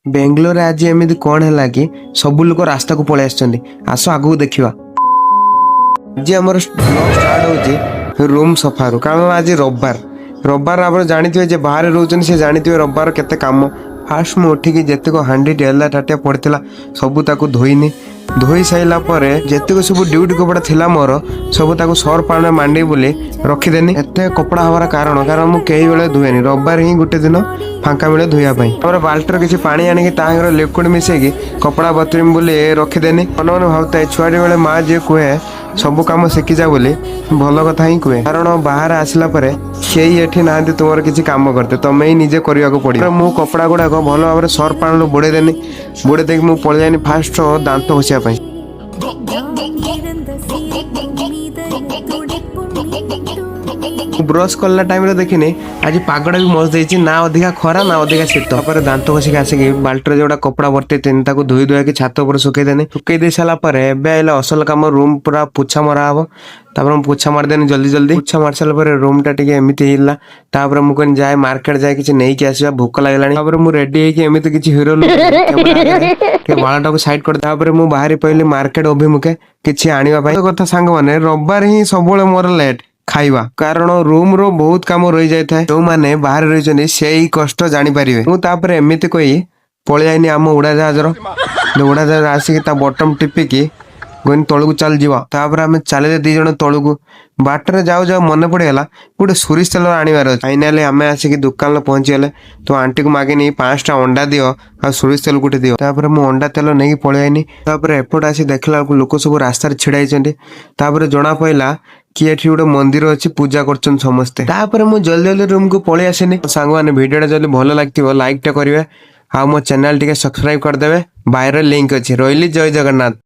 ବେଙ୍ଗଲୋରରେ ଆଜି ଏମିତି କ'ଣ ହେଲା କି ସବୁ ଲୋକ ରାସ୍ତାକୁ ପଳେଇ ଆସିଛନ୍ତି? ଆସ, ଆଗକୁ ଦେଖିବା। ଆଜି ଆମର ଷ୍ଟାର୍ଟ ହେଉଛି ରୁମ୍ ସଫାରୁ, କାରଣ ଆଜି ରବିବାର। ରବିବାର ଆପଣ ଜାଣିଥିବେ, ଯେ ବାହାରେ ରହୁଛନ୍ତି ସେ ଜାଣିଥିବେ ରବିବାର କେତେ କାମ। ଫାଷ୍ଟ ମୁଁ ଉଠିକି ଯେତିକ ହାଣ୍ଡି, ଡେଲା, ତାଟିଆ ପଡ଼ିଥିଲା, ସବୁ ତାକୁ ଧୋଇନି। ଧୋଇ ସାରିଲା ପରେ ଯେତିକ ସବୁ ଡ୍ୟୁଟି କପଡ଼ା ଥିଲା ମୋର, ସବୁ ତାକୁ ସର୍ଫ ପାଣିରେ ମାଣ୍ଡି ବୋଲି ରଖିଦେନି। ଏତେ କପଡ଼ା ହେବାର କାରଣ ମୁଁ କେହି ବେଳେ ଧୁଏନି। ରବିବାର ହିଁ ଗୋଟେ ଦିନ ଫାଙ୍କା ମିଳେ ଧୋଇବା ପାଇଁ। ତାପରେ ବାଲ୍ଟିରେ କିଛି ପାଣି ଆଣିକି ତାଙ୍କର ଲିକ୍ୱିଡ ମିଶେଇକି କପଡ଼ା ବତୁରିମି ବୋଲି ରଖିଦେନି। ମନେ ମନେ ଭାବୁଥାଏ, ଛୁଆଟି ବେଳେ ମା ଯିଏ କୁହେ ସବୁ କାମ ଶିଖିଯା ବୋଲି, ଭଲ କଥା ହିଁ କୁହେ। କାରଣ ବାହାରେ ଆସିଲା ପରେ କେହି ଏଠି ନାହାନ୍ତି ତୁମର କିଛି କାମ କରିତେ, ତମେ ହିଁ ନିଜେ କରିବାକୁ ପଡ଼ିବ। ମୁଁ କପଡ଼ା ଗୁଡ଼ାକ ଭଲ ଭାବରେ ସର୍ଫ ପାଣିରୁ ବୁଡ଼େଇ ଦେନି। ବୁଡ଼େଇ ଦେଇକି ମୁଁ ପଳେଇ ଯାଇନି ଫାଷ୍ଟ ଦାନ୍ତ ଘଷିବା ପାଇଁ। பிறந்த சீர்க்கும் இதய துடிப்பும் ମୁଁ ବ୍ରଶ କଲା ଟାଇମ୍ରେ ଦେଖିନି, ଆଜି ପାଗଟା ବି ମସ୍ତ ଦେଇଛି, ନା ଅଧିକା ଖରା ନା ଅଧିକା ଶୀତ। ତାପରେ ଦାନ୍ତ ଘଷିକି ଆସିକି ବାଲ୍ଟିରେ ଯୋଉଟା କପଡ଼ା ଭର୍ତ୍ତି ତାକୁ ଧୋଇ ଧୁଆକି ଛାତ ଉପରେ ଶୁଖେଇ ଦେନି। ଶୁଖେଇ ଦେଇ ସାରିଲା ପରେ ଏବେ ଆଇଲା ଅସଲ କାମ, ରୁମ୍ ପୁରା ପୋଛା ମରା ହବ। ତାପରେ ମୁଁ ପୋଛା ମାରିଦେନି ଜଲ୍ଦି ଜଲ୍ଦି। ପୋଛା ମାରି ସାରିଲା ପରେ ରୁମ୍ ଟା ଟିକେ ଏମିତି ହେଇଲା। ତାପରେ ମୁଁ କହିଲି, ଯାଏ ମାର୍କେଟ ଯାଏ, କିଛି ନେଇକି ଆସିବା, ଭୋକ ଲାଗିଲାଣି। ତାପରେ ମୁଁ ରେଡି ହେଇକି ଏମିତି କିଛି ହିରୋ ଟିକେ ବାଳଟାକୁ ସାଇଡ୍ କରି ତାପରେ ମୁଁ ବାହାରି ପଇଲି ମାର୍କେଟ ଅଭିମୁଖେ କିଛି ଆଣିବା ପାଇଁ। କଥା ସାଙ୍ଗମାନେ, ରବିବାର ହିଁ ସବୁବେଳେ ମୋର ଲେଟ୍ ଖାଇବା, କାରଣ ରୁମ ର ବହୁତ କାମ ରହିଯାଇଥାଏ। ଯୋଉମାନେ ବାହାରେ ରହିଛନ୍ତି, ସେଇ କଷ୍ଟ ଜାଣିପାରିବେ। ମୁଁ ତାପରେ ଏମିତି କହି ପଳେଇ ଆଇନି ଆମ ଉଡାଜାହାଜର। ଉଡାଜାହାଜ ଆସିକି ତା ବଟମ ଟିପିକି କହିନି, ତଳକୁ ଚାଲ ଯିବା। ତାପରେ ଆମେ ଚାଲିଲେ ଦି ଜଣ ତଳକୁ। ବାଟରେ ଯାଉ ଯାଉ ମନେ ପଡିଗଲା, ଗୋଟେ ସୋରିଷ ତେଲ ଆଣିବାର ଅଛି। ଫାଇନାଲି ଆମେ ଆସିକି ଦୋକାନରେ ପହଞ୍ଚିଗଲେ। ତ ଆଣ୍ଟିକୁ ମାଗିନି, 5ଟା ଅଣ୍ଡା ଦିଅ ଆଉ ସୋରିଷ ତେଲ ଗୋଟେ ଦିଅ। ତାପରେ ମୁଁ ଅଣ୍ଡା ତେଲ ନେଇକି ପଳେଇ ଆଇନି। ତାପରେ ଏପଟେ ଆସି ଦେଖିଲା ବେଳକୁ ଲୋକ ସବୁ ରାସ୍ତାରେ ଛିଡା ହେଇଛନ୍ତି। ତାପରେ ଜଣା ପଇଲା କି ଏଠି ଗୋଟେ ମନ୍ଦିର ଅଛି, ପୂଜା କରୁଛନ୍ତି ସମସ୍ତେ। ତାପରେ ମୁଁ ଜଲ୍ଦି ଜଲ୍ଦି ରୁମକୁ ପଳେଇ ଆସିନି। ସାଙ୍ଗମାନେ, ଭିଡ଼ିଓଟା ଯଦି ଭଲ ଲାଗିଥିବ, ଲାଇକ୍ ଟା କରିବେ ଆଉ ମୋ ଚ୍ୟାନେଲ ଟିକେ ସବସ୍କ୍ରାଇବ କରିଦେବେ। ବାୟୋରେ ଲିଙ୍କ ଅଛି। ରହିଲି, ଜୟ ଜଗନ୍ନାଥ।